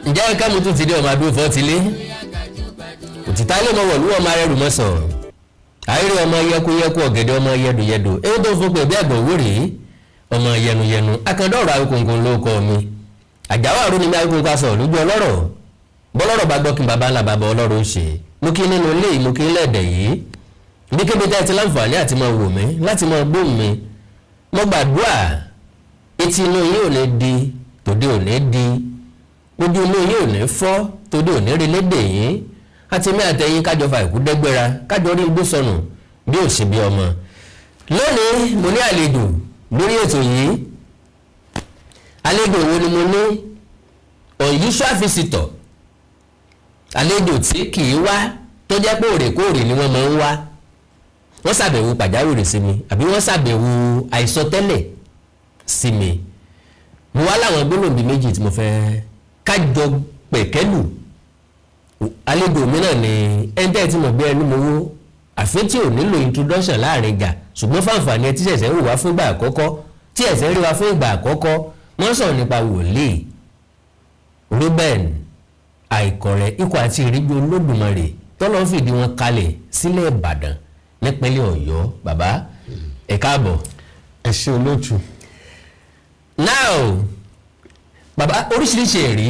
Ǹjẹ́ ká mo tún ti dé, ọmọ adúlọ́ fọ́ ti lé òtítà lè mọ wọ̀lú, ọmọ arẹ́rù mọ́ sọ̀rọ̀ àìrí, ọmọ yẹkuyẹku, ọ̀gẹ̀dẹ̀, ọmọ yẹdùyẹdù, èyí tó fún pé bí àgbọ̀n wúrì, ọmọ yẹnuyẹnu. Akandọ̀rọ̀ Awíkonko ló kọ́ mi. Àjáwá àrùn ni mi. Awíkonko aṣọ lójú ọlọ́rọ̀, bọ́lọ́rọ̀ bá gbọ́ kí n bàbá ńlá bàbá ọlọ́rọ̀ ó ṣe. Mo kí nínú ilé yìí, mo kí lẹ́ẹ̀dẹ̀ yìí, ibikíbi tẹ́ ẹ ti láǹfààní àti máa wò mí, láti máa gbóhùn mi. Mo gbàdúrà, etí inú yín ò ní di, tòde ò ní di, ojú inú yín ò ní fọ́, tòde ò ní rí lédè yín. Àti mí àtẹ̀yìn, kájọ fa ìkú dẹ́gbẹ́ra, kájọ rí igbó sọnù bí ò ṣe bí ọmọ. Lónìí, mo ní àlejò lórí ètò yìí. Àlejò wo ni mo ní? Unusual visitor, àlejò tí kì í wá, tó jẹ́ pé òrèkóòrè ni wọ́n máa ń wá. Wọ́n ṣàbẹ̀wò pàjáwìrì sí mi, àbí wọ́n ṣàbẹ̀wò àìsọtẹ́lẹ̀ sí mi. Mo wá láwọn gbólóhùn bíi méjì tí mo fẹ́ kájọ pẹ̀kẹ́lù. Àlejò mi náà ni ẹni tẹ́ ẹ ti mọ̀ bí ẹni mo wó, àfi tí ò nílò introduction láàrin ìjà, ṣùgbọ́n fáǹfààní ẹ tí ṣẹ̀ṣẹ̀ ń wò wá fún ìgbà àkọ́kọ́, tí ẹ̀ṣẹ̀ rí wa fún ìgbà àkọ́kọ́, wọ́n sọ̀rọ̀ nípa Wòlíì Reuben Àìkọ̀rẹ́, ikọ̀ àti ìríjú Olódùmarè tọ́lọ́ ń fìdí wọn kalẹ̀ sílẹ̀ Ìbàdàn nípínlẹ̀ Ọ̀yọ́. Bàbá, ẹ káàbọ̀. Ẹ ṣe, olóòtú. Now, bàbá, oríṣiríṣi ẹ̀rí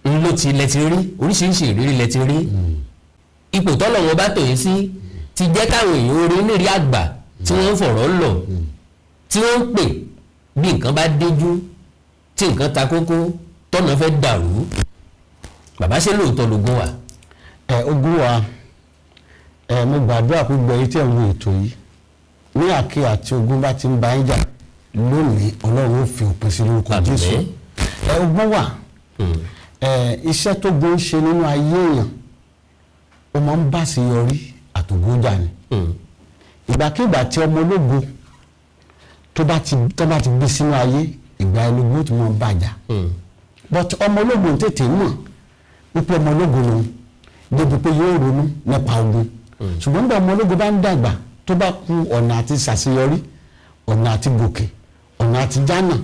ló ti lẹ ti rí, oríṣiríṣi ìrírí lẹ ti rí. Ipò tọ́lọ̀ wọn bá tò yín sí ti jẹ́ káwọn èèyàn orí nírí àgbà tí wọ́n ń fọ̀rọ̀ lọ̀, tí wọ́n ń pè bí nǹkan bá déjú, tí nǹkan ta kókó, tọ́nà fẹ́ dàrú. Bàbá, ṣé lóòótọ́ lógún wà? Ẹ, ogun wa. Ẹ, mo gbàdúrà pé gbogbo ẹ̀yin tí ẹ ń wo ètò yìí ní àké àti ogun bá ti ń bá yín jà lónìí, Ọlọ́run ó fi òpin sí lórúkọ Àmín. Jésù. Ẹ, ogun wà. Ẹ, iṣẹ́ tó gun ń ṣe nínú ayé èèyàn, ó máa ń bá sí yọrí àtògùn jà ni. Ìgbàkigbà tí ọmọ ológo tó bá ti gbé sínú ayé, ìgbà ẹlòmíràn tó máa ń bàjá, but ọmọ ológo ń tètè mọ̀ wípé ọmọ ológo lòun, débi pé yóò ronú nípa ogun. Ṣùgbọ́n nígbà ọmọ ológo bá ń dàgbà, tó bá ku ọ̀nà àti ṣàṣeyọrí, ọ̀nà àti gòkè, ọ̀nà àti jánà,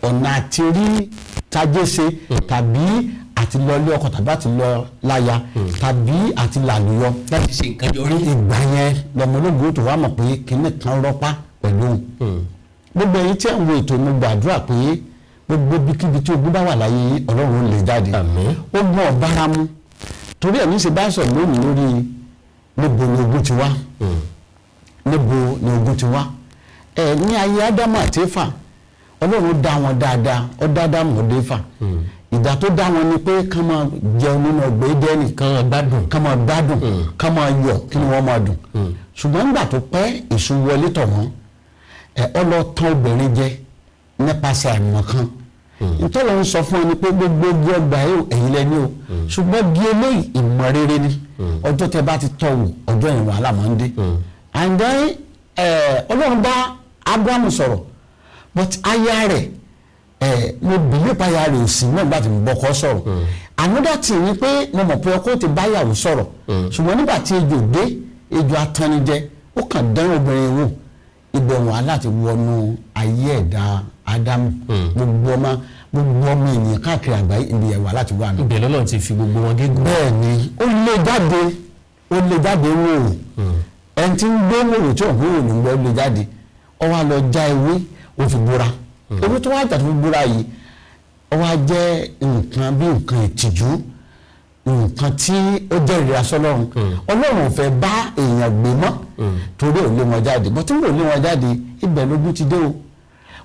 ọ̀nà àti rí tajé ṣe, tàbí àti lọ ilé ọkọ, tàbí àti lọ láya, tàbí àti làlùyọ láti ṣe nǹkan yọrí, ìgbà yẹn lọmọ ológo tó wá mọ̀ pé kinní kan rọ́pá pẹ̀lú òun. Gbogbo ẹ̀yin tí ẹ̀ ń wo ètò, mo gbàdúrà pé gbogbo ibikíbi tí ogun bá wà láyé yín, Ọlọ́run ó lè jáde. Àmín. Ogun ọ̀báramu, torí ẹ̀ ní ṣe bá sọ̀rọ̀ lónìí lórí níbo ni ogun ti wá, níbo ni ogun ti wá. Ẹ ní ayé Ádámù àti Éfà, Ọlọ́run dá wọn dáadáa. Ó dá Ádámù, ó dá Éfà. Ìgbà tó dá wọn ni pé ká máa jẹun nínú ọgbà Édẹ́nì, kàn án gbádùn, ká máa gbádùn, ká máa yọ̀, kí ni wọ́n máa dùn. Ṣùgbọ́n nígbà tó pẹ́, èṣù wọlé tọ̀ wọ́n. Ẹ, ọ lọ tán obìnrin jẹ nípasẹ̀ àìmọ̀kan. Nítorí ń sọ fún ọ ni pé gbogbo igi ọgbà yìí, ẹ̀yin lẹ́ni o, ṣùgbọ́n igi eléyìí, ìmọ̀ rere ni. Ọjọ́ tẹ bá ti tọ́ wò, ọjọ́ yẹn wàhálà máa ń dé. And then Ọlọ́run bá Abrahamu sọ̀rọ̀, but aya rẹ̀, mo believe aya rẹ̀ ò sí náà nígbà tí mo bọ́kọ́ sọ̀rọ̀. Another thing ni pé mo mọ̀ pé ọkọ ti báyàwó sọ̀rọ̀, ṣùgbọ́n nígbà tí ejò dé, ejò atannijẹ, ó kàn dán obìnrin wò. Ibẹ̀ wàhálà ti wọnú ayé ẹ̀dá Ádámù, gbogbo ọmọ ènìyàn káàkiri àgbáyé, ibi ẹ̀ wàhálà ti wà nù. Ibẹ̀ lọ́lọ́run ti fi gbogbo wọn gégùn. Bẹ́ẹ̀ ni, ó lé jáde, ó lé jáde wò ó. Ẹni tí ń gbé wòrò tí òun wò ló ń gbọ́, ó lé jáde. Ó wá lọ já ewé, ó fi búra. Ewé tó wá jà tó fi búra yìí, ó wá jẹ́ nǹkan bí nǹkan ìtìjú, nǹkan tí ó jẹ́ ìrira sọ́lọ́run. Ọlọ́run ò fẹ́ bá èèyàn gbé mọ́, torí ò lé wọn jáde bọ́. Tí wọ́n lé wọn jáde, ibẹ̀ lógún ti dé o.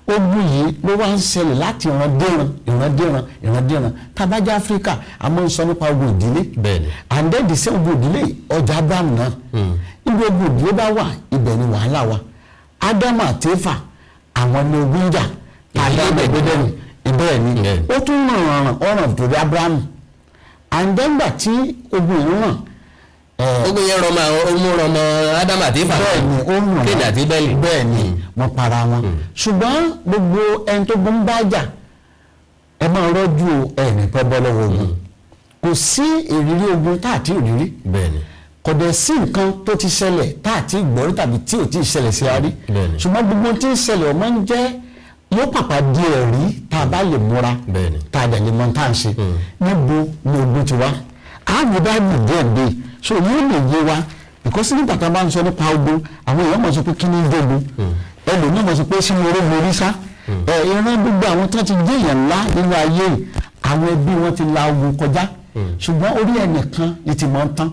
Ogun yìí ló wá ń ṣẹlẹ̀ láti ìran déran, ìran déran, ìran déran. Tá a bá jẹ́ Áfíríkà, a máa ń sọ nípa ogun ìdílé. And then the same ogun ìdílé, ọjà Abraham náà. Ibi ogun ìdílé bá wà, ibẹ̀ ni wàhálà wà. Ádámù àti Éfà, àwọn ni ogun ń jà. Ìdílé Ádámù bẹ́ẹ̀ ni. Ó tún ràn ràn ọ̀ràn torí Abraham. And then gbà tí ogun yìí ràn, Ogun yẹn rọmọ, ọmọ rọmọ Ádámù àti Éfà. Bẹ́ẹ̀ ni, ó ràn. Kéènì àti Bẹ́ẹ̀lì. Bẹ́ẹ̀ ni, wọ́n para wọn. Ṣùgbọ́n gbogbo ẹni tó gbọ́n bá jà, ẹ máa rọ́jú o, ẹ ní pẹ́ bọ́ lọ́wọ́ ogun. Kò sí ìrírí ogun tá àti ìrírí. Kò dẹ̀ sí nǹkan tó ti ṣẹlẹ̀ tá àti ìgbọ́rí tàbí tí ò tí ì ṣẹlẹ̀ sí wa rí. Ṣùgbọ́n gbogbo tí ń ṣẹlẹ̀, ọmọ ń jẹ́ Yóò pàpà di ẹ̀rí tá a bá lè múra, tá a dẹ̀ lè mọ tá à ń ṣe. Níbo ni ogun ti wá? Àmì báyìí díẹ̀ dé, so yóò lè yé wa, because nígbà tá a bá ń sọ nípa ogun, àwọn èèyàn mọ̀ sọ pé, "Kí ni ń jogun?" Ẹlòmíì mọ̀ sọ pé, "Sínú orógun orí sá ẹ." Ìran gbogbo àwọn tó ti jẹ́ èèyàn ńlá nínú ayé yìí, àwọn ẹbí wọn ti la ogun kọjá, ṣùgbọ́n orí ẹnìkan ni ti mọ̀ ń tán.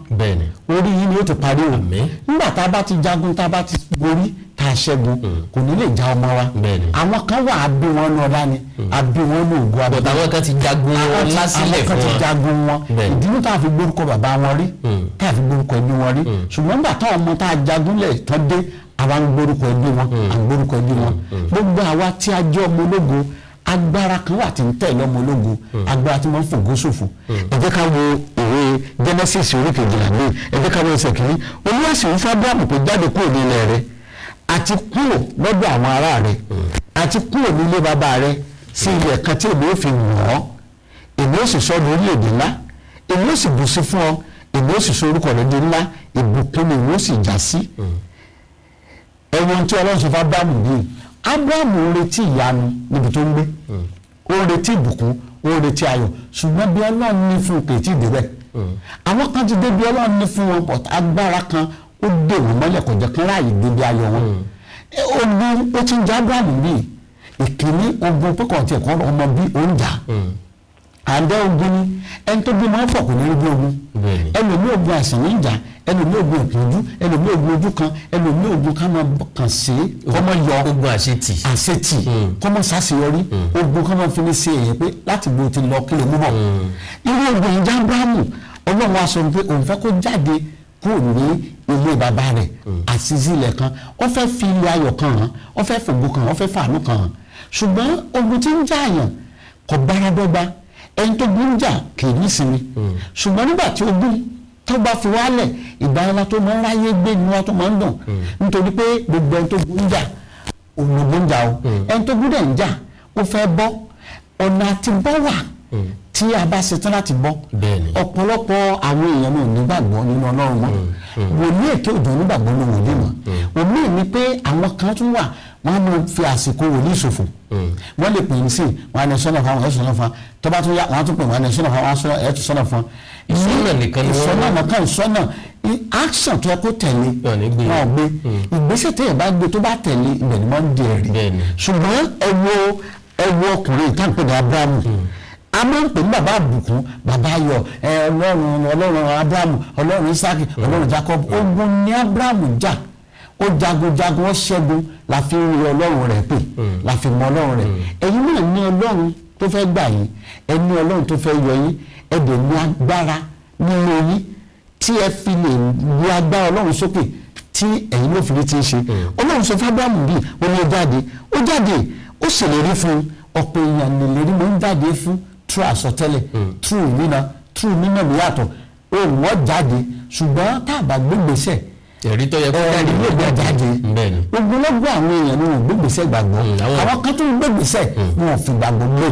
Orí yìí ni ó ti parí o. Àmín. Nígbà tá a bá ti jagun, tá a bá ti borí, tá a ṣẹ́gun, kò ní lè já ọmọ wa. Àwọn kan wà, á bí wọn ní ọlá ni, á bí wọn ní ògo, àbí But àwọn kan ti jagun ọlá sílẹ̀ àwọn kan fún ti wọn. jagun wọn. Ìdí ní tá a fi gbórúkọ bàbá wọn rí, tá a fi gbórúkọ ẹbí wọn rí. Ṣùgbọ́n nígbà táwọn ọmọ tá a jagun lẹ̀ tán dé, àwa ń gbórúkọ ẹbí wọn, à ń gbórúkọ ẹbí wọn. Gbogbo àwa tí a jẹ́ ọmọ ológo, agbára kan wà tí ń tẹ̀lé ọmọ ológo, agbára tí wọ́n ń fògo ṣòfò. Ẹ jẹ́ ká wo ìwé Genesis orí 12 ní, ẹ jẹ́ ká wo ẹsẹ̀ kìíní. Olúwa sì ń fún Abrahamu pé, "Jáde kúrò ní ilẹ̀ rẹ àti kúrò lọ́dọ̀ àwọn ará rẹ àti kúrò nílé bàbá rẹ sí ilẹ̀ kan tí èmi ó fi wọ̀n ọ́. Èmi ó sì sọ ọ́ di orílẹ̀-èdè ńlá, èmi ó sì bù sí fún ọ, èmi ó sì sọ orúkọ rẹ di ńlá, ìbùkún ni èmi ó sì já sí." Ẹ̀wọ̀n tí Ọlọ́run sọ fún Abrahamu bíi, Abrahamu ń retí ìyanu níbi tó ń gbé, ó ń retí ìbùkún, ó ń retí ayọ̀, ṣùgbọ́n bí Ọlọ́run ní fún un kò tí ì débẹ̀. Àwọn kan ti dé bí Ọlọ́run ní fún wọn, but agbára kan ó dè wọ́n mọ́lẹ̀, kò jẹ́ kán ráàyè débi ayọ̀ wọn. Ogun ó ti ń jẹ́ Abrahamu bíi ìkíní, ogun pé kò tiẹ̀ kọ́ ọmọ bí ó ń jà àǹdẹ́. Ogun ni ẹni tó bímọ pọ̀ kò ní rí bí ogun. Ẹlòmíì, ogun àìsàn ní ìjà, ẹlòmíì, ogun ìpọ́njú, ẹlòmíì, ogun ojú kan, ẹlòmíì, ogun ká máa kàn sí kọ́mọ yọ. Ogun àṣetì. Àṣetì, kọ́mọ ṣàṣeyọrí, ogun kọ́mọ fi ní ṣe èyí pé láti bo ti lọ, kí ló mú bọ̀. Irú ogun yìí já Abrahamu. Ọlọ́run wa sọ pé òun fẹ́ kó jáde kúrò ní ilé bàbá rẹ̀ àti sí ilẹ̀ kan. Ó fẹ́ fi ilé ayọ̀ kan hàn, ó fẹ́ fògo kan hàn, ó fẹ́ fàánú kan hàn. Ṣùgbọ́n ogun tí ń jà yàn kò bára dọ́gba. Ẹni tó gun ń jà kì í nísinmi, ṣùgbọ́n nígbà tí ogun tó bá fi wálẹ̀, ìgbà ńlá tó máa ń ráyé gbé ni wọ́n tó máa ń dùn, nítorí pé gbogbo ẹni tó gun ń jà, ònàgbó ń jà o. Ẹni tó gún dẹ̀ ń jà, ó fẹ́ bọ́. Ọ̀nà àti bọ́ wà tí a bá ṣetán láti bọ́. Ọ̀pọ̀lọpọ̀ àwọn èèyàn náà nígbàgbọ́ nínú Ọlọ́run mọ́. Wòlíì èké òjò nígbàgbọ́ nínú wòlíì mọ́. Òmíì ni pé àwọn kan tún wà, wọ́n á máa fi àsìkò wòlíì ṣòfò. Wọ́n lè pè ní sí wọ́n á ní sọ́nà fún àwọn, ẹ̀sùn sọ́nà fún wọn. Tó bá tún yá, wọ́n á tún pè, wọ́n á ní sọ́nà fún àwọn, ẹ̀sùn sọ́nà fún wọn. Ìsọ́nà nìkan ni wọ́n Ìsọ́nà nìkan, ìsọ́nà, action tó yẹ kó tẹ̀lé, Wọn ò ní gbé. wọn ò gbé. Ìgbésẹ̀ téèyàn bá gbé, tó bá tẹ̀lé, ibẹ̀ ni wọ́n ń di ẹ̀rí. Ṣùgbọ́n ẹ wo ọkùnrin ìtànpẹ̀ ní Abrahamu, a máa ń pè ní bàbá àbùkún, bàbá ayọ̀, ẹ Ọlọ́run, Ọlọ́run Abrahamu, Ọlọ́run Isaki, Ọlọ́run Jacob. Ogun ní Abrahamu jà, ó jagun jagun, ó ṣẹ́gun, la fi ń rí Ọlọ́run rẹ̀ pè, la fi mọ Ọlọ́run rẹ̀. Ẹ̀yin náà ní Ọlọ́run tó fẹ́ gbà yín, ẹ ní Ọlọ́run tó fẹ́ yọ yín, ẹ dẹ̀ ní agbára nínú yín tí ẹ fi lè lu agbára Ọlọ́run sókè tí ẹ̀yin ló fi rí ti ń ṣe. Ọlọ́run sọ fún Abrahamu bíi, ó ní ó jáde, ó jáde, ó ṣèlérí fún un. Ọ̀pọ̀ èèyàn nìlérí ló ń jáde fún true àsọtẹ́lẹ̀, true ìrìnà, true nínà ló yàtọ̀. Ohun ọ̀ jáde, ṣùgbọ́n tá a bá gbégbèsè, Ẹ̀rí tó yẹ kó jáde ẹ̀rí ló gbé jáde. Ogunlọ́gọ̀ àwọn èèyàn ni wọn gbégbèsè gbàgbọ́. Àwọn kan tó ń gbégbèsè, wọn ò fi gbàgbọ́ gbé,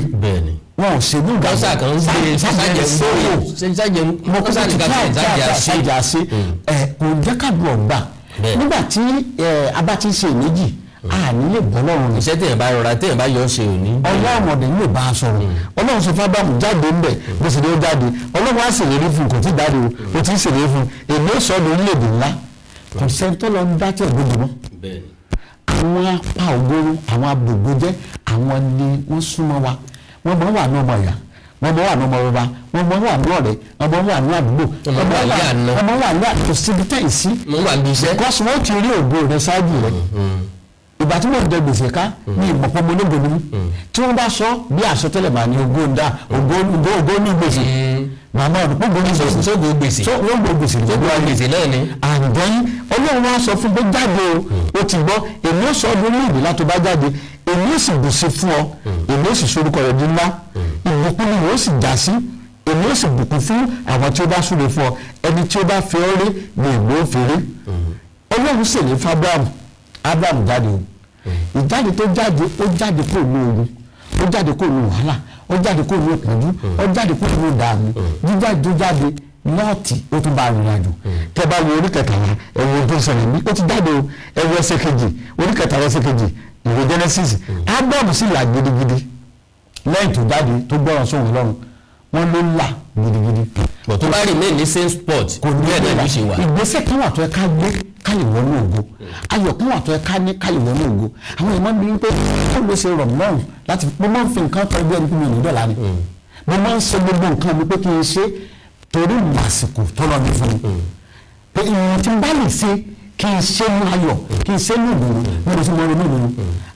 wọn ò ṣe ní ìgbàgbọ́. Kọ́sà kan ń gbé sájẹ ń sájẹ Mo kọ́ kọ́sà nìkan tẹ̀ sájẹ àṣẹ. Sájà ṣe ẹ kò jẹ́ káàdùn ọ̀gbà. Nígbà tí a bá ti ń ṣe ìméjì, a ní lè bọ́ lọ́rùn ni. Iṣẹ́ téèyàn bá rọra, téèyàn bá yọ ṣe òní. Ọlọ́run ọ̀dẹ̀ ní lè bá a sọ̀rọ̀. Ọlọ́run sọ fún Ábúráhámù, jáde ńbẹ̀. Bó sì ní ó jáde, Ọlọ́run á ṣèlérí fún un. Kò tí ì jáde o, ó ti ń ṣèlérí fún un: "Èmi ó sọ ọ́ di orílẹ̀-èdè ńlá." Kò sẹ́ni tó lọ ń dá tí ọ̀gbọ́n mọ́. Àwọn apá ògoro, àwọn abògbójẹ́, àwọn ni wọ́n súnmọ́ wa. Wọ́n mọ̀ wà ní ọmọ ìyá, wọ́n mọ̀ wà ní ọmọ bàbá, wọ́n mọ̀ wà ní ọ̀rẹ́, wọ́n mọ̀ wà ní àdúgbò, Wọ́n mọ̀ wà ní àná. wọ́n mọ̀ wà ní àdúgbò síbi tẹ̀ sí. Mo wà níbi iṣẹ́. Because wọ́n ti rí ògo rẹ ṣáájú rẹ. Ìgbà tí mo ń jẹ gbèsè ká ní ìmọ̀pọ̀ mo lógo ni mí. Tí wọ́n bá sọ bí àsọtẹ́lẹ̀, màá ní ògo ń dá ògo, ògo, ògo ní gbèsè, màmá ọ̀dùn pọ̀ ògo ní gbèsè. Sógo gbèsè. So wọ́n gbọ́ gbèsè ní Sógo gbèsè náà ni. And then Ọlọ́run wá sọ fún pé, "Jáde o, ó ti gbọ́, èmi ó sọ ọdún orílẹ̀-èdè látó bá jáde, èmi ó sì bùsí fún ọ, èmi ó sì sorúkọ rẹ̀ di ńlá, ìbùkún ni ó sì já sí, èmi ó sì bùkún fún àwọn tí ó bá súre fún ọ, ẹni tí ó bá fi ọ́ rí ni èmi ó fi rí." Ọlọ́run sì ní fún Abraham. Abraham jáde o. Ìjáde tó jáde, ó jáde kúrò ní ogun, ó jáde kúrò ní wàhálà, ó jáde kúrò ní ìpọ́njú, ó jáde kúrò ní ìdààmú. Jíjáde tó jáde, Lọ́ọ̀tì ó tún bá rìnrìn àjò. Tẹ́ bá wo orí 13, ẹ̀wọ̀n tó ń ṣẹlẹ̀ ní ó ti jáde o. Ẹ̀wọ̀n ẹsẹ̀ kejì, orí 13 ẹsẹ̀ kejì. Ìwé Genesis, Abraham sì là gidigidi lẹ́yìn tó jáde, tó gbọ́ràn sóhun Ọlọ́run. Wọ́n ló là gidigidi. But tó bá remain ní same spot, Kò ní bẹ́ẹ̀ náà ló ṣe wà. Ìgbésẹ̀ kan wà tó yẹ ká gbé ká lè wọnú ògo. Ayọ̀ kan wà tó yẹ ká ní ká lè wọnú ògo. Àwọn èèyàn máa ń bí wípé kó ló ṣe rọ̀ mí lọ́rùn láti mo máa ń fi nǹkan tọ́ ẹgbẹ́ ẹni pé mi ò ní dọ̀là ni. Mo máa ń ṣe gbogbo nǹkan mi pé kí n ṣe torí màsìkò tọ́lọ́ ní fún mi, pé ìrìn tí n bá lè ṣe, kí n ṣe ní ayọ̀, kí n ṣe ní ìdùnnú bí mo ṣe mọ ronú ìdùnnú.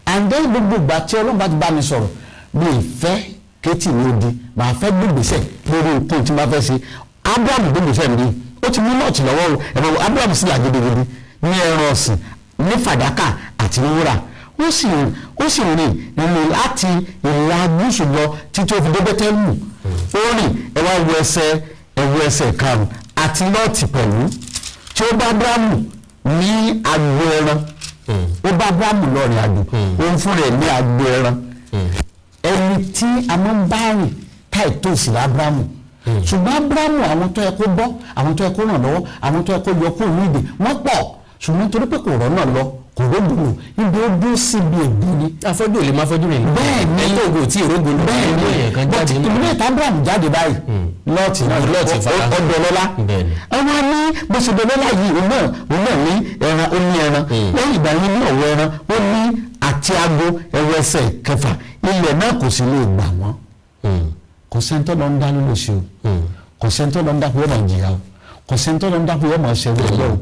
And then gbogbo ìgbà tí Ọlọ́run bá ti bá mi sọ̀rọ̀, mi ì fẹ́ kétì mi ó di, màá fẹ́ gbégbèsè lórí nǹkan tí n bá fẹ́ ṣe. Abraham gbégbèsè mi, ó ti mú Lọ́ọ̀tì lọ́wọ́ o. Ẹ̀rọ Abraham sì là gidigidi ní ẹran ọ̀sìn, ní fàdákà àti ní wúrà. Ó sì rìn nínú láti ìlà gúúsù lọ títí ó fi dé Bẹ́tẹ́lù. Ó rìn. Ẹ wá wo ẹsẹ̀, ẹ wo ẹsẹ̀ karùn-ún. Àti Lọ́ọ̀tì pẹ̀lú, tí ó bá Abrahamu ní agbo ẹran, ó bá Abrahamu lọ rìn àjò, òun fún rẹ̀ ní agbo ẹran. Ẹni tí a máa ń bá rìn táì tó sí Abrahamu. Ṣùgbọ́n Abrahamu, àwọn tó yẹ kó bọ́, àwọn tó yẹ kó ràn lọ́wọ́, àwọn tó yẹ kó yọ kúrò ní ìdè, wọ́n pọ̀. Ṣùgbọ́n torí pé kò rọ́nà lọ, kò rógbòlò, ibi ó dúró síbi ègbó ni. Afọ́jú ò lè máa fọ́jú rìn. Bẹ́ẹ̀ ni. Ẹni tó ògo tí ìrógbò ló Bẹ́ẹ̀ ni. èèyàn kan But jáde nínú. ìbílẹ̀ tí Abraham jáde báyìí, Lọ́ọ̀tì náà Lọ́ọ̀tì fara. ọdọ lọ́lá. Bẹ́ẹ̀ ni. Àwọn ní bó ṣe dọlọ́lá yìí, òun náà ní ẹran, ó ní ẹran. Lẹ́yìn ìgbà yẹn, ní ọ̀wọ́ ẹran ó ní àti aago. Ẹwọ ẹsẹ̀ kẹfà. Ilẹ̀ náà kò sì lè gbà wọ́n. Kò sẹ́ńtọ́ lọ ń dá lólòsì o. Kò sẹ́ńtọ́ lọ ń dá pé yóò máa jìyà o. Kò sẹ́ńtọ́ lọ ń dá pé yóò máa ṣẹ̀rú ẹgbẹ́ o.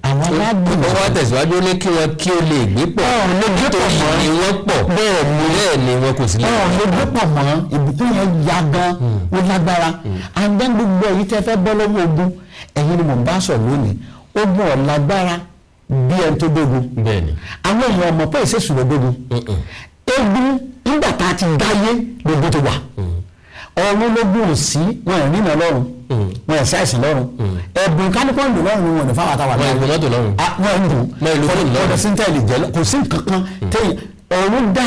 Àwọn alágbèbọ̀ Ó wá tẹ̀síwájú, ó ní kí wọn kí ó lè gbé pọ̀. Ọ̀ lè gbé pọ̀ Nítorí mọ́. ni wọ́n pọ̀. Bẹ́ẹ̀ ni. Bẹ́ẹ̀ ni wọn kò sí lè. Ọ̀ lè gbé pọ̀ mọ́. Ìbùkún yẹn ya gan, ó lágbára. And then gbogbo èyí tẹ́ fẹ́ bọ́ lọ́wọ́ ogun, ẹ̀yin ni mò ń bá sọ lónìí. Ogun ọ̀lágbára bí ẹni tó dógun. Bẹ́ẹ̀ ni. Àwọn èèyàn mọ̀ pé ìṣèṣù ló dógun. Egun, nígbà tá a ti dáyé lógun ti wà. Ọ̀run lógun ò sí, wọn ò rìnà lọ́run, wọn ò ṣàìsàn lọ́run. Ẹ̀bùn kánípọ̀ ń lò lọ́run, wọn ò ní fáwọn àtàwọn. Wọn ìlú mọ́tò lọ́run. Ah, wọn ń dùn. Wọn ìlú fóònù lọ́run. Kò sí tẹ́lẹ̀ jẹ́ kò sí nǹkan kan tẹ́yìn. Ọ̀run dá,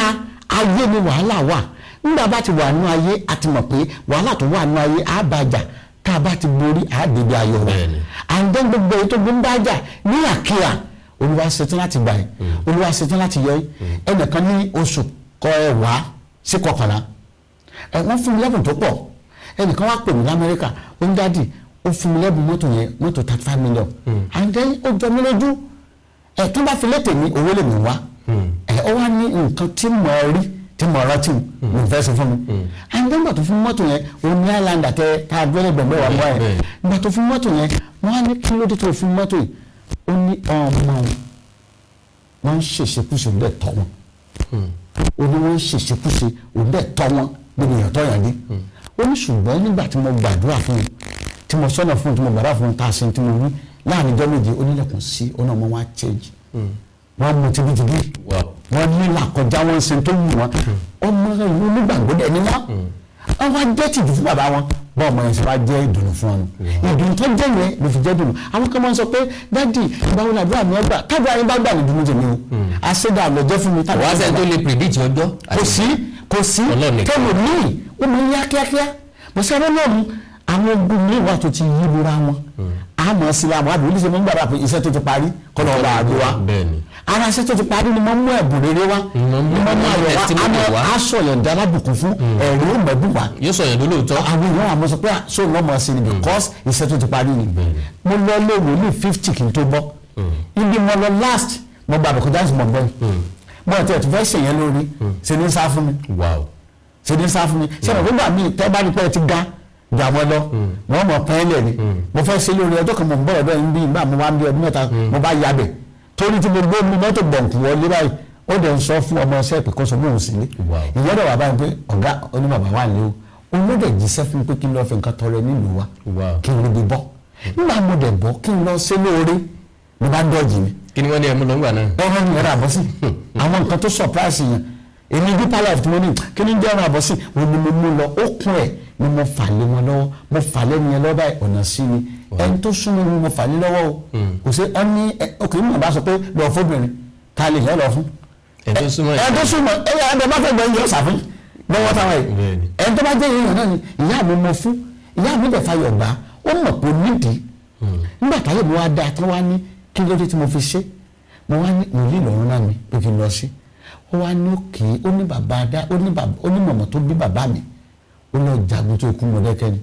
ayé ni wàhálà wà. Nígbà bá ti wà nú ayé, a ti mọ̀ pé wàhálà tó wà nú ayé á bàjá. Tá a bá ti borí, á débi ayọ̀ rẹ̀. Bẹ́ẹ̀ni. And then gbogbo èyí tó gbé ń bájà ní àkíyà, Olúwa ṣetán láti gbà yín, Olúwa ṣetán láti yọ yín. Ẹnìkan ní oṣù kẹwàá sí kọkànlá ẹ, wọ́n fún mi lẹ́bùn tó pọ̀. Ẹnìkan wá pè mí lamẹ́ríkà, ó ní, "Daddy," ó fún mi lẹ́bùn mọ́tò yẹn, mọ́tò 35 million. And then ó jọ mí lójú ẹ. Tó bá fi létè mi, owó lè mi wá ẹ. Ó wá ní nǹkan tí mo rí, tí mo rántí, mo fẹ́ sọ fún mi. And then gbà tó fún mọ́tò yẹn, ó ní Highlander tẹ tá a gbẹ́lẹ̀ gbẹ̀gbẹ́ wà mọ́ ẹ. Gbà tó fún mọ́tò yẹn, wọ́n á ní, "Kí ló dé tó fún mọ́tò yìí?" Ó ní ọmọ wọn ń ṣèṣekúṣe, òun dẹ̀ tọ́ wọn. Ó ní wọ́n ń ṣèṣekúṣe, òun dẹ̀ tọ́ wọn níbi èèyàn tọ́ yàn dé. Ó ní ṣùgbọ́n nígbà tí mo gbàdúrà fún un, tí mo sọ́nà fún un, tí mo gbàdúrà fún un, tá a ṣe tí mo wí, láàrin ijọ́ 7, ó nílẹ̀kùn sí, ó náà mọ́ wọn á change. Wọ́n mú tibítibí, wọ́n ní làkọjá, wọ́n ń ṣe tó wù wọ́n. Ọmọ ìlú onígbàgbọ́ dẹ̀ ni wọ́n. Wọ́n wá jẹ́ tìjú fún bàbá wọn. Bọ́ ọmọ yẹn ṣe wá jẹ́ ìdùnnú fún wọn, ìdùnnú tó jẹ́ yẹn ló fi jẹ́ dùnnú. Àwọn kan máa ń sọ pé, "Daddy, ìgbà wo làdúrà mi ọgbà?" Káàdùn ayé bá gbà ní ìdùnnú tèmi o, àṣedà lọ jẹ́ fún mi. Wàá sẹ́ni tó lè predict ọjọ́. Kò sí, kò sí. Ọlọ́run nìkan. Tẹ́lẹ̀ míì, ó máa ń yá kíákíá. Bó ṣe ẹ̀rọ náà mú àwọn ogun míì wà tó ti yí lura wọn, àmọ́ sí la mọ́ àbí oníṣẹ́ mọ́ ń gbàdúrà pé iṣẹ́ tó ti parí kọ́ lọ́ọ́ bá a gbé wa. Ara iṣẹ́ tó ti parí ni mo mú ẹ̀bùn rere wá, Mo mú ni mo mú ayọ̀ wá. Testimony àmọ́ wá. aṣọ yọ̀ǹda alábùkún fún ẹ̀rí ó mẹ́bùn wá. Yóò sọ yẹn lólóòótọ́. Àwọn èèyàn àmọ́ sọ pé so wọ́n mọ̀ sí ni because iṣẹ́ tó ti parí ni. Mo lọ lé wòlíì 50 kí n tó bọ́ ibi mo lọ last. Mo gba àbùkù dáhùn, mo gbọ́ yìí, mo àti ẹ̀ tó fẹ́ ṣèyẹn lórí ṣe ní sá fún mi, ṣe ní sá fún mi. Ṣe mo gbọ́dọ̀ mi tẹ́ bá ní pẹ́ ti ga ju àwọn lọ, wọ́n mọ̀ pẹ́ẹ́lẹ̀ ni. Mo fẹ́ ṣe lórí ọjọ́ kan, mo ń bọ̀ ọ̀dọ́ yín bí ìgbà mo wá ń bí ọdún 3, mo bá yabẹ̀ torí tí mo gbé mi mọ́tò gbọ̀ǹkù wọlé báyìí. Ó dẹ̀ ń sọ fún ọmọ ọṣẹ́ pé kó sọ fún òun sílé. Ìyẹn dẹ̀ wà báyìí pé ọ̀gá oníbàbà wà ní o. Òun ló dẹ̀ jíṣẹ́ fún mi pé kí n lọ́ọ́ fi nǹkan tọrẹ nílùú wa, kí n ríbi bọ́. Nígbà mo dẹ̀ bọ́, kí n lọ ṣe lóore, ló bá dọ́ọ̀jì mi. Kí ni wọ́n ní ẹmu lọ́ngbà náà? Ẹran ní ẹran àbọ̀sí. Àwọn nǹkan tó surprise yẹn, èmi deeper life tí mo ní, kí ni jẹ́ ẹran àbọ̀sí? Òun ni mo mú lọ. Ó kún ẹ̀ ni mo fà lé wọn lọ́wọ́. Mo fà lẹ́nu yẹn lọ́wọ́ báyìí, ọ̀nà sí ni. Ẹni tó súnmọ́ mi, mo fà lé lọ́wọ́ o. Kò sí ọ ní ọkùnrin mọ̀ bá sọ pé lọ́ọ́ fóbìnrin ta lè yẹ lọ fún. Ẹni tó súnmọ́. Ẹni tó súnmọ́ ẹ ẹ bá fẹ́ gbọ́ yọ sàfún lọ́wọ́ táwọn yìí. Ẹni tó bá jẹ́ èèyàn náà ni ìyá mi mo fún. Ìyá mi dẹ̀ fayọ̀ gbà. Ó mọ̀ pé nídìí nígbà táyé mi wá dáa tí wọ́n á ní kí ló dé tí mo fi ṣe. Mo wá ní wòlíì lọ́rùn náà mi pé kí n lọ sí. Ó wá ní òkè, ó ní bàbá dá, ó ní bàbá, ó ní mọ̀mọ́ tó bí bàbá mi, ó lọ jagun tó kú Mọ̀dẹ́kẹ́ ni.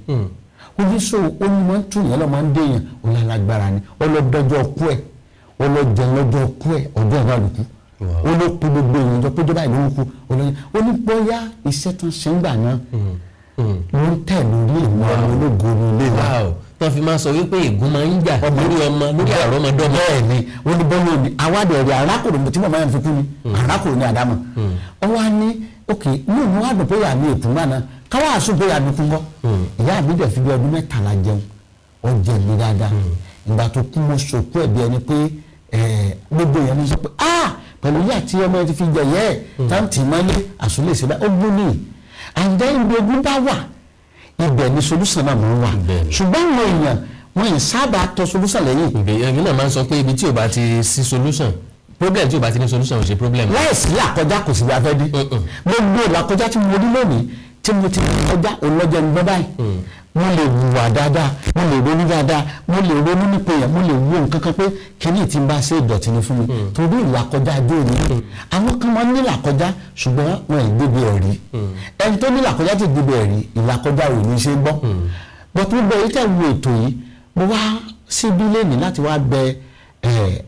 Ó ní so ó ní máa ń tún yẹn lọ, máa ń déyàn, ó ní alágbára ni. Ó lọ dọjọ́ kú ẹ̀, ó lọ jẹun lọ́jọ́ kú ẹ̀, ọjọ́ ìgbà ló kú. Ó ló pe gbogbo èèyàn jọ péjọba ìlú ń kú. Ó lọ, ó ní bóyá iṣẹ́ tán ṣe ń gbà náà ló ń tẹ̀ lórí èmi ọmọ ológo ní ilé wa. Wow, tó fi máa sọ wípé ègún máa ń jà lórí ọmọ, lórí àrọ́mọdọ́mọ. Bẹ́ẹ̀ ni, ó ní bọ́lá òní awádìí ẹ̀rí arákùnrin tí màmá yẹn fi kú ni arákùnrin ní àdámọ̀. Ó wá ní ok, ní òun wá dùn pé ìyá mi èkú gbà náà, káwá àsùn pé ìyá mi kú ńkọ́. Ìyá mi dẹ̀ fi bí ọdún 13 jẹun, ó jẹ mi dáadáa. Ìgbà tó kú, mo sòkú ẹ̀ bí ẹni pé gbogbo èèyàn ní sọ pé ah, pẹ̀lú ìyá tí ọmọ yẹn ti fi jẹ yẹ ẹ̀ táǹtì mọ́lé àsùnlé ṣe báyìí, ó gún ní. And then ibi ogun bá wà, ibẹ̀ ni solution náà máa ń wà. Ṣùgbọ́n àwọn èèyàn wọn yìí sábà tọ solution lẹ́yìn. Èmi náà máa ń sọ pé ibi tí ò bá ti sí solution, problem tí ò bá ti ní solution ò ṣe problem. Láìsí làkọjá, kò sí bí a fẹ́ dé. Gbogbo làkọjá tí mo rí lónìí, tí mo ti kọjá, òlọ́jọ́ ń gbọ́ báyìí, mo lè wùwà dáadáa, mo lè ronú dáadáa, mo lè ronú nípa èèyàn, mo lè wo nǹkan kan pé kíní tí n bá ṣe ìdọ̀tí ni fún mi, torí ìlàkọjá dé òní. Àwọn kan máa ń ní làkọjá, ṣùgbọ́n wọn ì débi ẹ̀rí. Ẹni tó ní làkọjá ti débi ẹ̀rí, ìlàkọjá ò ní ṣe gbọ́. But gbogbo èyí tẹ̀ wo ètò yìí, mo wá síbí lẹ́nìí láti wá bẹ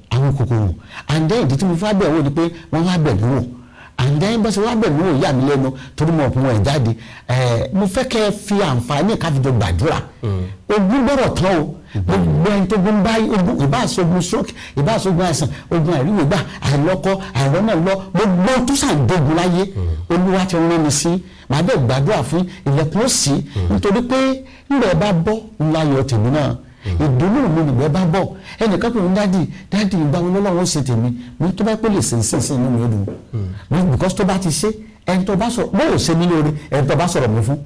àwọn kòkòrò. And then ìdí tí mo fẹ́ bẹ̀ wò ni pé wọ́n wá bẹ̀ mí wò. And then bó ṣe wá bẹ̀ mí wò yà mí lẹ́nu, torí mo ọ̀pọ̀ wọn ẹ̀ jáde. Mo fẹ́ kẹ́ ẹ fi àǹfààní káfíjọ gbàdúrà. Ogun gbọ́dọ̀ tán o. Gbogbo ẹni tó gun báyìí, ogun ìbáṣogun stroke, ìbáṣogun àìsàn, ogun àìríwègbà, àìlọ́kọ, àìrọ́nà lọ, gbogbo tó ṣàǹdógun láyé, Olúwa ti rán mi sí. Màá dẹ̀ gbàdúrà fún, ilẹ̀kùn ó sí, nítorí pé ńgbà ẹ bá bọ́ ńláyọ̀ tèmi náà, ìdùnnú mi nìgbẹ́ bá bọ̀. Ẹnìkan pè mí, "Daddy, daddy, ìgbà wo lọ́lọ́run ó ṣe tèmi?" Mo tó bá pè lè ṣe ṣe ṣe, inú mi ó dùn, because tó bá ti ṣe, ẹni tó bá sọ̀rọ̀ bóyá ò ṣe mí lóore, ẹni tó bá sọ̀rọ̀ mi fún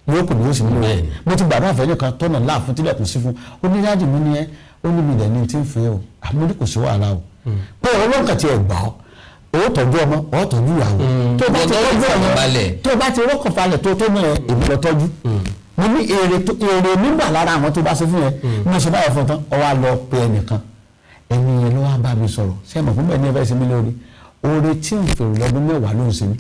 yóò kò ní yóò ṣe mí lóore. Mo ti gbàdúrà fẹ́ nìkan tọ́nà láàfin, tílẹ̀kùn sí fún. Ó ní, "Daddy," mi ní ẹ. Ó ní mi dẹ̀ ní tí ń fẹ́ o. Àmọ́ ní kò sí wàhálà o, pé Ọlọ́run kàti ẹ̀ gbà ọ́, ó tọ́jú ọmọ, ó tọ́jú ìyàwó. Tó bá ti tọ́jú ọmọ, tó bá ti rọ́kàn falẹ̀, tó tó mọ̀ ẹ́, èmi lọ tọ́jú. Mo ní èrè èrè nígbà lára àwọn tó bá ṣe fún yẹn. Mo ṣe báyọ̀ fún tán, ọ wá lọ pe ẹnìkan, ẹni yẹn ló wá bá mi sọ̀rọ̀. Ṣé ẹ mọ̀ fún bẹ́ẹ̀ ní ẹ fẹ́ ṣe mí lórí oore tí ń fèrè lọ́dún 10 ló ń ṣe mí?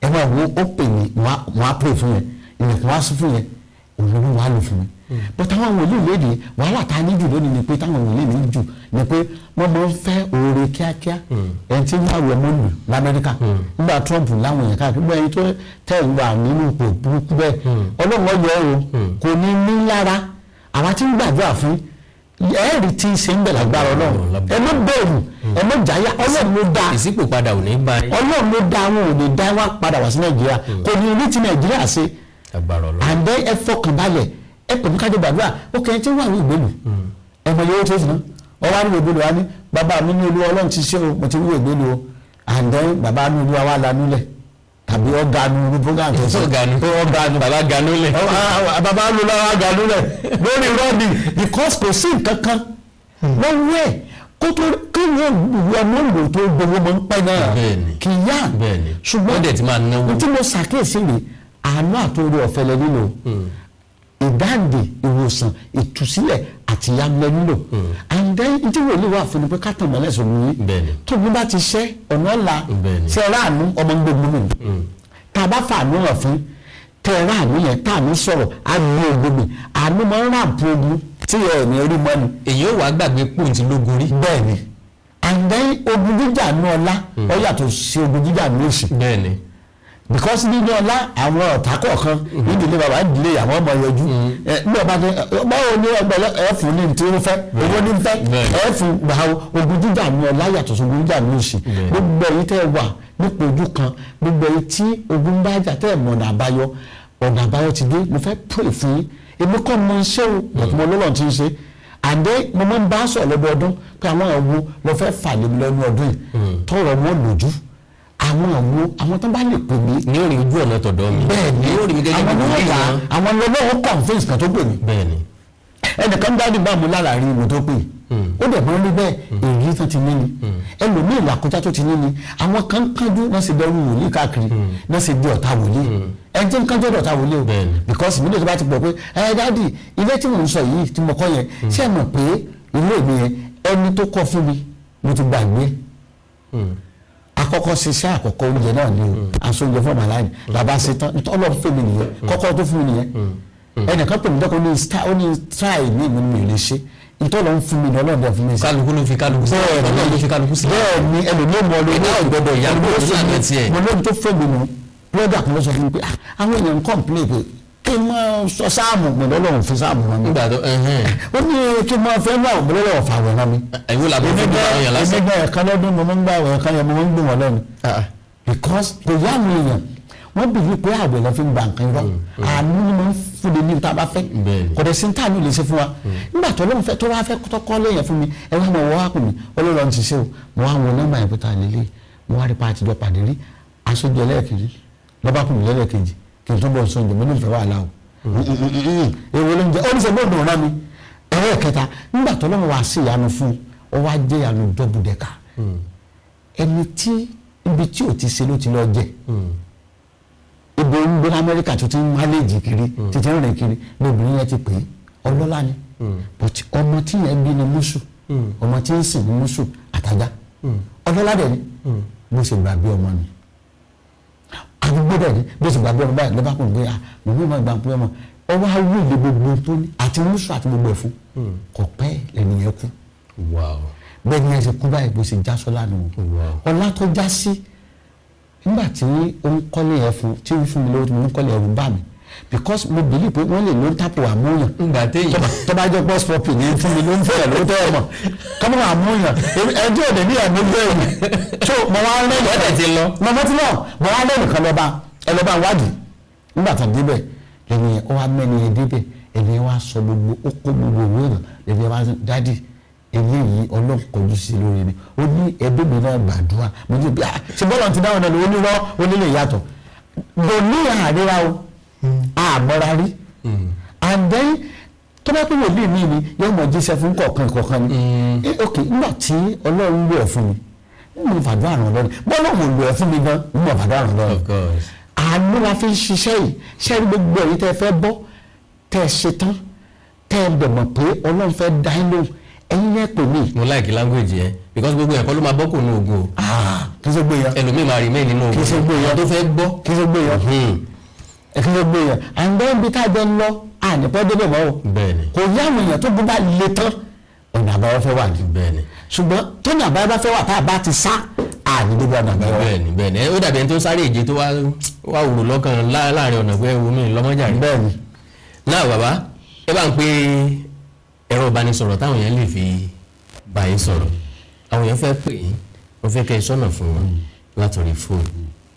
Ẹ máa wo, ó pè mí, wọ́n á pè fún yẹn, ilẹ̀kùn wá sí fún yẹn, òun ló wà lò fún mi. But àwọn wòlíì léde, wàhálà tá a ní jù lónìí ni pé táwọn wòlíì ní jù ni pé wọ́n máa ń fẹ́ oore kíákíá. Ẹni tí wọ́n wẹ̀ mọ́lù lamẹ́ríkà nígbà Trump láwọn èèyàn káàkiri, gbogbo ẹni tó tẹ̀ ń wà nínú ipò burúkú bẹ́ẹ̀, Ọlọ́run ọyọ o, kò ní ní lára. Àwa tí ń gbàdúrà fún ẹ̀ẹ́rì tí ń ṣe ń bẹ̀ lágbára Ọlọ́run. Ẹ má bẹ̀rù, ẹ má jáyà, Ọlọ́run ló dá. Ìsípò padà ò ní bá yín. Ọlọ́run ló dá, wọn ò ní dá wá padà wá sí Nàìjíríà, kò ní ní ti Nàìjíríà ṣe. Agbára Ọlọ́run. And then ẹ fọkàn balẹ̀, ẹ pẹ̀lú kájọ gbàdúrà. Ó kẹ́yìn tí wọ́n wà ní ìgbélú, ẹ mọ iye owó tó fún un. Ọ wá ní ìgbélú wa ní bàbá mi ní Olúwa Ọlọ́run ti ṣe o, mo ti wí ìgbélú o. And then bàbá ní Olúwa wa lanú lẹ̀ tàbí ọ̀gánu ní program tó ṣe. Ọ̀gánu. Ọ̀gánu. Bàbá ganu lẹ̀. Bàbá ló lọ́wọ́ ganu lẹ̀ lórí rọ́ọ̀dì, because kò sí nǹkan kan lọ́wọ́ ẹ̀ kó tó kí wọ́n ọmọ òǹdò tó gbowó mọ́ ń pẹ́ náà. Kì í yá. Ṣùgbọ́n Wọ́n dẹ̀ ti máa náwó. tí mo ṣàkíyèsí rè, àánú àtòrí ọ̀fẹ́ lẹ nílò, ìdáǹdè, ìwòsàn, ìtúsílẹ̀ àti ìyanu lẹ nílò. And then tí wòlíì wà fún ni pé ká tàn mọ́lẹ̀ sọ̀rọ̀ yìí. Tó bí bá ti ṣẹ́ ọ̀nà ọ̀la ṣe ráàánú ọmọ ń gbógun mi, tá a bá fa àánú hàn fún tẹ ráàánú yẹn, tá àánú sọ̀rọ̀, á gbé ogun mi. Àánú máa ń ràǹpù ogun tí ẹ̀ ní orí mọ́ni. Èyí ò wá gbàgbé pòun ti lógun rí. Bẹ́ẹ̀ni. And then ogun jíjà ní ọlá, ó yàtọ̀ sí ogun jíjà ní òṣì. Because nínú ọlá, àwọn ọ̀tá kọ̀ọ̀kan nídìílé bàbá, nídìílé àwọn ọmọ yọjú ẹ ní ọba ní báwo ní ọgbẹ ẹ fún ní tí ó fẹ́, owó ní fẹ́ ẹ fún gbà. Ogun jíjà ní ọlá yàtọ̀ sí ogun jíjà ní òṣì. Gbogbo ẹ̀yin tẹ́ wà nípò ojú kan, gbogbo ẹ̀yin tí ogun bá jà, tẹ́ ẹ̀ mọ̀ ọ̀nà àbáyọ, ọ̀nà àbáyọ ti dé. Mo fẹ́ pray fún yín. Èmi kọ́ mo ń ṣe o, but mo lọ́lọ́ ti ń ṣe. Àdé mo máa ń bá sọ̀rọ̀ lọ́dọọdún pé àwọn àwo lọ fẹ́ fà lé mi lọ́nu ọdún yìí tọrọ wọn lójú, àwọn àwo, àwọn tó bá lè pè mí. Ní òrì ojú ọ̀nà tọ̀dọ̀ mi. Bẹ́ẹ̀ ni. Ní òrì mi gẹ́gẹ́ àwọn bí ni wọ́n wòlíì wà wọn. Àwọn lọ́wọ́ convince kan tó pè mí. Ẹnìkan dáàdì bá mu lára rí ìwò tó pè, ó dẹ̀ mọ́ rí bẹ́ẹ̀. Èyí tó ti ní ni ẹlòmíì làkọjá tó ti ní ni. Àwọn kan kánjú náà sì dẹrù wòlíì káàkiri náà sì di ọ̀tá wòlíì. Ẹni tí ń kánjú ọ̀tá wòlíì o. Because ìmílẹ̀ tó bá ti pọ̀ pé ẹ daddy, ilé tí mò ń sọ yìí tí mo kọ́ yẹn, ṣé ẹ mọ̀ pé ilé mi yẹn, ẹni tó kọ́ fún mi, mo ti gbàgbé. Akọ́kọ́ ṣiṣẹ́ àkọ́kọ́, oúnjẹ náà ni o, aṣọ oúnjẹ fún ọmọ aláìní làbá ṣe tán. Ọlọ́run fún mi nìyẹn, kọ́kọ́ tó fún mi nìyẹn. Ẹnìkan pè mí dọ́kọ̀ ní ó ní try ní ìmú mi ò lè ṣe. Ìtọ́lọ́ ń fún mi ní, Ọlọ́run dẹ̀ fún mi sí. Kálukú ló fi kálukú sí. Bẹ́ẹ̀. Ọlọ́run ló fi kálukú sí. Bẹ́ẹ̀ ni, ẹlòmíì mọ lórí. Ẹ̀dá ò gbọ́dọ̀ ìyá ló lànà tiẹ̀. Mo lóhun tó fẹ́ mi nù. Blogger kan ló sọ fún mi pé, "Ah, àwọn èèyàn ń complain pé kí n máa sọ sáàmù pẹ̀lú Ọlọ́run fún sáàmù wọn mi." Nígbà tó ẹhẹ́n. Ó ní kí n máa fẹ́ náà pẹ̀lú Ọlọ́run fà wẹ̀ náà mi. Ìwọ làbọ̀ fún gbogbo àwọn èèyàn lásán. Èmi gan, ẹ̀kan lọ́dún mo máa ń gbà wẹ̀, ẹ̀kan yẹn mo máa ń gbé wọn lẹ́nu, because kò yá àwọn èèyàn, wọ́n believe pé àwẹ̀ lọ́ fi ń gba nǹkan. Irọ́, àánú ni mo ń fúnni ní tá a bá fẹ́. Kò dẹ̀ sí ní táàánú lè ṣe fún wa. Nígbà tó lóun fẹ́ tó wá fẹ́ tó kọ́ léèyàn fún mi, ẹ wá mọ̀ wọ́n wá pè mí, Ọlọ́run ti ṣe o. Mo wá wọn nọ́mbà yẹn pé ta lélẹ̀, mo wá rí pa àtijọ́ pàdé rí aṣojú ẹlẹ́ẹ̀kejì lọ́ba pè mí lẹ́lẹ́kejì kí n tó bọ̀ sọ́njẹ́. Mo ní ìfẹ́ wàhálà o, èwo ló ń jẹ? Ó ní sẹ́ bọ́ọ̀dù ọ̀rá mi ẹlẹ́ẹ̀kẹta. Nígbà tó lọ́wọ́ wá sí ìyanu fún un, ó wá jẹ́ ìyanu double decker. Ẹni tí ibi tí ò ti ṣe ló ti lọ jẹ, ibi ń gbé Amẹ́ríkà tó ti ń manage kiri, títí ń rìn kiri, lóbìnrin yẹn ti pè é. Ọlọ́lá ni, but ọmọ tí yẹn bí ni mùsù, ọmọ tí ń sìn ní mùsù àtàjà. Ọlọ́lá dẹ̀ ni. Bó ṣe gbàgbé ọmọ ni, àdúgbò dẹ̀ ni. Bó ṣe gbàgbé ọmọ báyìí, lọ́ba kò gbé ah, mọ̀ ní ìmọ̀ ìgbà pé ọmọ ọwọ́ awú ilé gbogbo tó ní àti mùsù àti gbogbo ẹ̀ fún. Kò pẹ́, lẹ́nu yẹn kú. Bẹ́ẹ̀ ni ẹ ṣe kú báyìí, bó ṣe já sọ́lá nù. Ọlá tó já sí nígbà tí ó ń kọ́lé yẹn fún, tí ó ń fún mi lówó tí mo ń kọ́lé, ẹ̀rù bà mí, because mo believe pé wọ́n lè ló ń tàpọ̀ àmúyàn. Ńgbà téèyàn Tó bá jẹ́ post pop ní fún mi ló ń fẹ́ ló tẹ́ ẹ mọ̀ kọ́mọ́ àmúyàn ẹjọ́ òde ní ẹ̀mí bẹ́ẹ̀ ni. So mo wá rẹ́ Wọ́n dẹ̀ ti lọ. Mo mọ́ ti lọ. Mo wá rẹ́ nìkan lọ́ba ẹ lọ́ba wádìí. Nígbà tó débẹ̀, lẹ́nu yẹn ó wá mẹ́ni yẹn débẹ̀, ẹni yẹn wá sọ gbogbo, ó kó gbogbo òwe rẹ̀. Lẹ́nu yẹn wá sọ, "Daddy, eléyìí Ọlọ́run kọjú sí lórí ni." Ó ní ẹbí mi náà gbàdúrà. Mo ní bí, "Ah, ṣe bọ́lá ti dáhùn náà?" Onírọ́ onílé yàtọ̀ lóní àríra o, àmọ́ra rí. And then tó bá pé wòlíì mi ni yóò mọ̀ jíṣẹ́ fún kọ̀ọ̀kan kọ̀ọ̀kan ni. Ok, nígbà tí Ọlọ́run lò ẹ̀ fún mi, mo fàdúrà ràn lọ́rùn. Bọ́lá òun lò ẹ̀ fún mi gan, mo fàdúrà ràn lọ́rùn. Of course. Àánú la fi ń ṣiṣẹ́ yìí. Ṣé rí gbogbo ẹ̀yin tẹ́ ẹ fẹ́ bọ́, tẹ́ ẹ ṣe tán, tẹ́ ẹ dẹ̀ mọ̀ pé Ọlọ́run fẹ́ dá yín lóhùn, ẹ̀yin yẹn pè mí. Mo like language yẹn, because gbogbo ẹ̀kọ́ ló máa bọ́ kò ní ogun o. Kì í ṣe gbé yẹn. Ẹlòmíì máa remain nínú ogun. Kì í ṣe gbé yẹn. Àwọn tó fẹ́ gbọ́. Kì í ṣe gbé yẹn. Kì í ṣe gbé yẹn. And then bí tá a jọ ń lọ, ànípẹ́ débẹ̀ mọ́ o. Kò yá àwọn èèyàn tó bó bá le tán, ọ̀nà àbáyọ fẹ́ wà ní. Ṣùgbọ́n tóní àbáyọ bá fẹ́ wà, tá a bá ti sá, àní débi ọ̀nà àbáyọ. Bẹ́ẹ̀ni, ó dàbí ẹni tó sáré ìje tó wá wùrù lọ́kàn láàrin ọ̀nà pé ewu mi lọ́mọ́jà rí. Náà bàbá, ẹ bá ń pe ẹ̀rọ ìbánisọ̀rọ̀ táwọn èèyàn lè fi bá yín sọ̀rọ̀. Àwọn èèyàn fẹ́ pè yín, wọ́n fẹ́ kẹ́ ẹ sọ́nà fún wọn látòrí fóònù,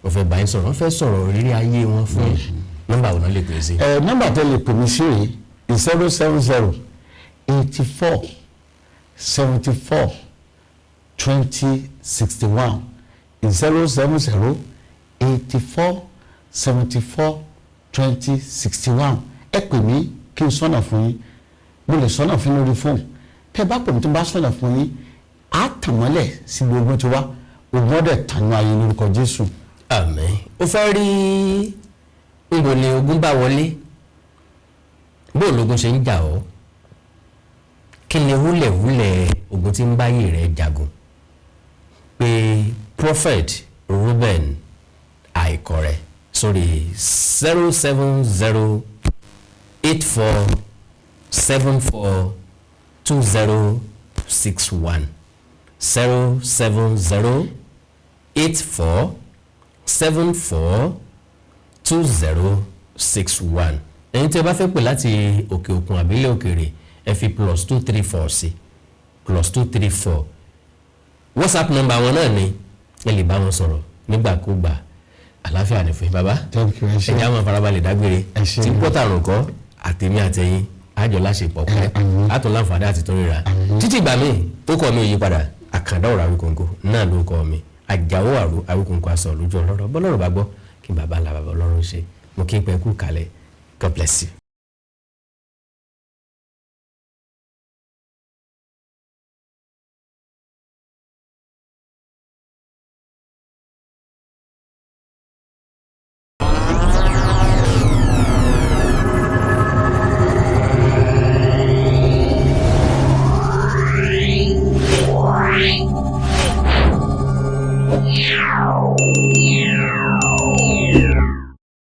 wọ́n fẹ́ bá yín sọ̀rọ̀, wọ́n fẹ́ sọ̀rọ̀ rírí ayé wọn fún yín. Nọ́mbà wo náà lè pè sí? Ẹ nọ́mbà tẹ́ lè pè mí sí rèé: 070 84 74 20 61, 070 84 74 20 61. Ẹ pè mí kí n sọ́nà fún yín. Mo lè sọ́nà fún yín lórí fóònù. Tẹ́ bá pè mí, tó bá sọ́nà fún yín, á tàn mọ́lẹ̀ sí gbogbo tí wá ogun ọdẹ tànú ayé lórúkọ Jésù. Àmín. Ó fẹ́ rí níbo ni ogun bá wọlé, bó lógun ṣe ń jà ọ́, kí ni húlẹ̀húlẹ̀ ogun tí ń báyé rẹ̀ jagun, pé Prophet Reuben Àìkọ̀rẹ́ sórí 070 84 74 20 61, 070 84 74 20 61. Ẹ̀yin tí ẹ bá fẹ́ pè láti òkè òkun àbílẹ̀ òkèèrè, ẹ fi +234 sí, +234. WhatsApp number wọn náà ni ẹ lè bá wọn sọ̀rọ̀ nígbàkúgbà. Àlàáfíà ní fún yín, bàbá. Thank you, ẹ ṣé. Ẹ jẹ́ àwọn farabalẹ̀ dágbére. Ẹ ṣé. Tí pọ́tà rùn kọ́ àtèmi àtẹ̀yìn àjọ láṣepọ̀ pẹ́, àtún láǹfààní àti tó ríra títí ìgbà míì. Ó kọ́ mi ò yí padà, Àkàndá ọ̀rọ̀ Awíkonko náà ló kọ́ mi. Àjàó àrò Awíkonko aṣọ lójú ọlọ́rọ̀ bọ́lọ́rọ̀ bá gbọ́ kí bàbá ńlá bàbá ọlọ́run ṣe. Mo kí n pẹ́ kú kalẹ̀. God bless you.